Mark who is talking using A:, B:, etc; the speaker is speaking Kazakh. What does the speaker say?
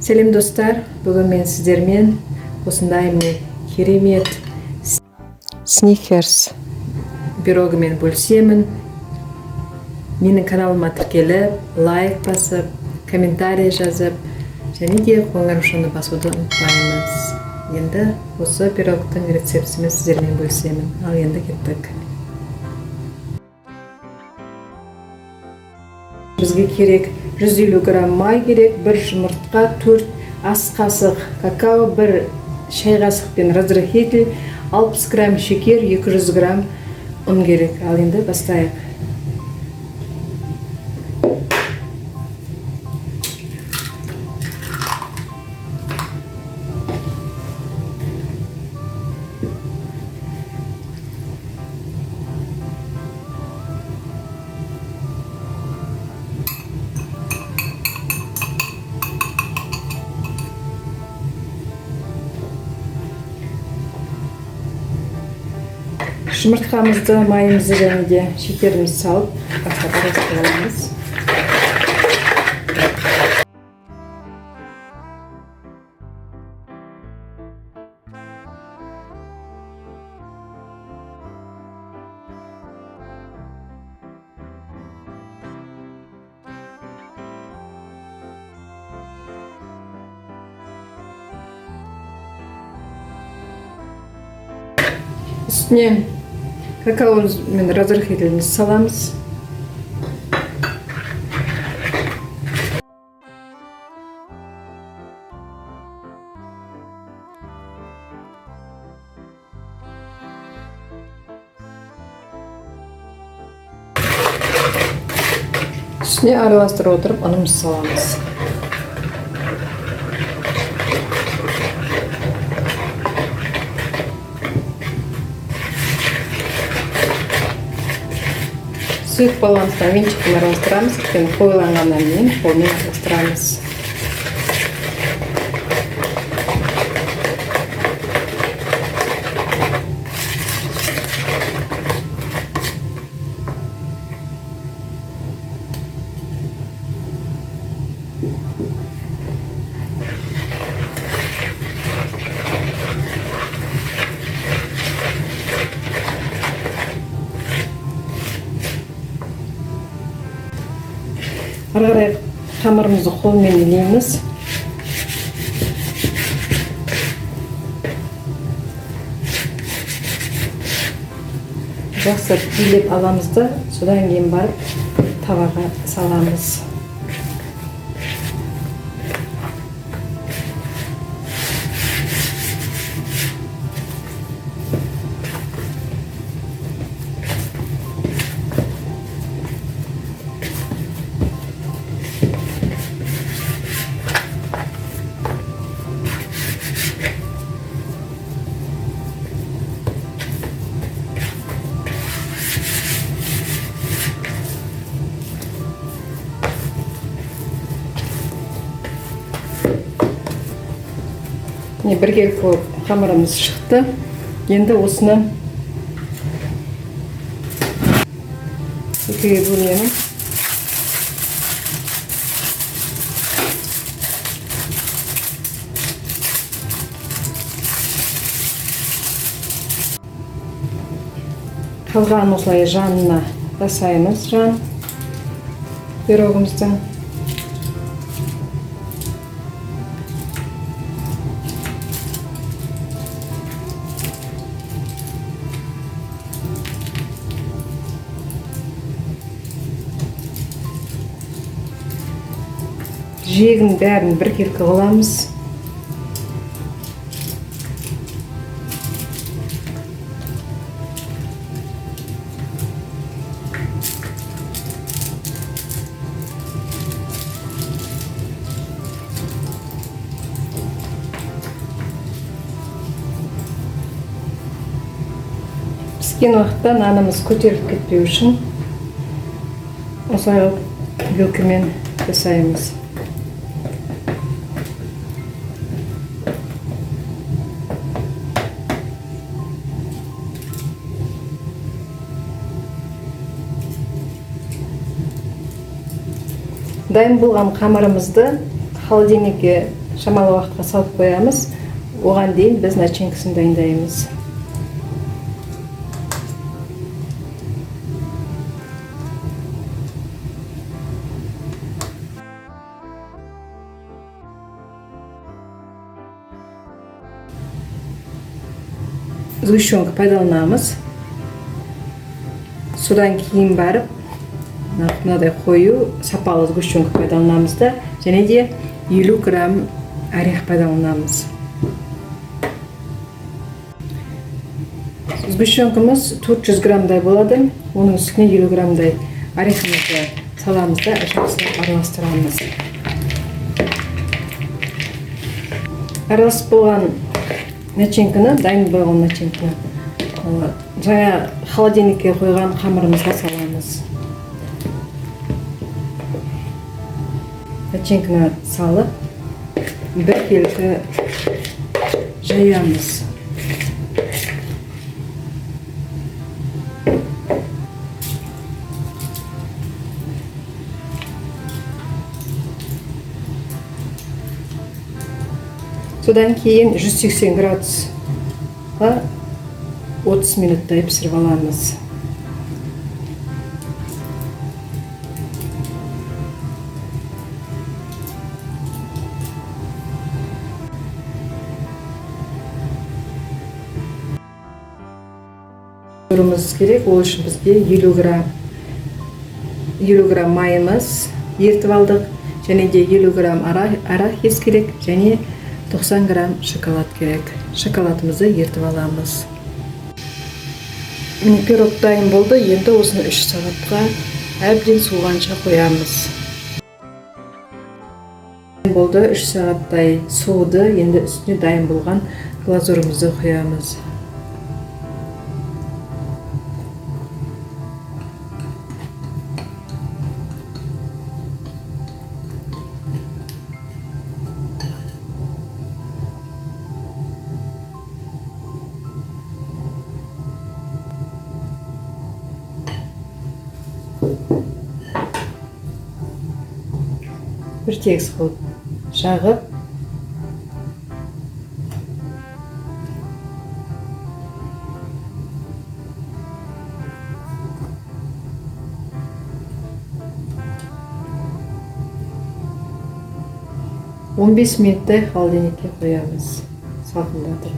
A: Сәлем, достар! Бүгін мен сіздермен осындай, міне, керемет Сникерс пирогымен бөлісемін. Менің каналыма тіркеліп, лайк басып, комментарий жазып және де қоңыраушаны басуды ұмытпаймыз. Енді осы пирогтың рецептісімен сіздермен бөлісемін. Ал енді кеттік. Бізге керек: 150 грамм май керек, бір жұмыртқа, 4 ас қасық какао, бір шай қасықпен разрыхлитель, 60 грамм шекер, 200 грамм ұн керек. Ал енді бастайық. Жұмыртқамызды, майымызды және де шекерімізді салып, бастап араластырып аламыз. Үстіне какаомыз мен разрыхлителімізді саламыз. Үстіне араластырып отырып, ұнымызды саламыз. Сұйық болғандықтан, венчикпен араластырамыз. Кішкене қоюланғаннан кейін қолмен араластырамыз. Ары қарай қамырымызды қолмен илейміз. Жақсы илеп аламыз да, содан кейін барып табаға саламыз. Міне, біркелкі болып қамырымыз шықты. Енді осыны екіге бөлемін. Қалғанын осылай жанына жасаймыз, жан пирогымыздың. Жиегін бәрін біркелкі қыламыз. Піскен уақытта нанымыз көтеріліп кетпеу үшін осылай қылып вилкамен жасаймыз. Дайын болған қамырымызды холодильникке Шамалы уақытқа салып қоямыз. Оған дейін біз начинкасын дайындаймыз. Сгущенка пайдаланамыз. Содан кейін барып мынадай қою сапалы сгущенка пайдаланамыз да, және де 50 грамм орех пайдаланамыз. Сгущенкамыз 400 граммдай болады. Оның үстіне 50 граммдай орехымызды саламыз да, жақсылап араластырамыз. Араласып болған начинканы, дайын болған начинканы жаңа холодильникке қойған қамырымызға саламыз. Начинканы салып, біркелкі жаямыз. Содан кейін 180 градусқа 30 минуттай пісіріп аламыз. Керек, ол үшін бізге 50 грамм майымыз ертіп алдық, және де 50 грамм арахис керек, және 90 грамм шоколад керек. Шоколадымызды ертіп аламыз. Міне, пирог дайын болды. Енді осыны 3 сағатқа әбден суығанша қоямыз. Болды, 3 сағаттай суыды. Енді үстіне дайын болған глазурымызды құямыз. Бір тегіс қылып жағып, 15 минуттай холодильникке қоямыз салқындатып.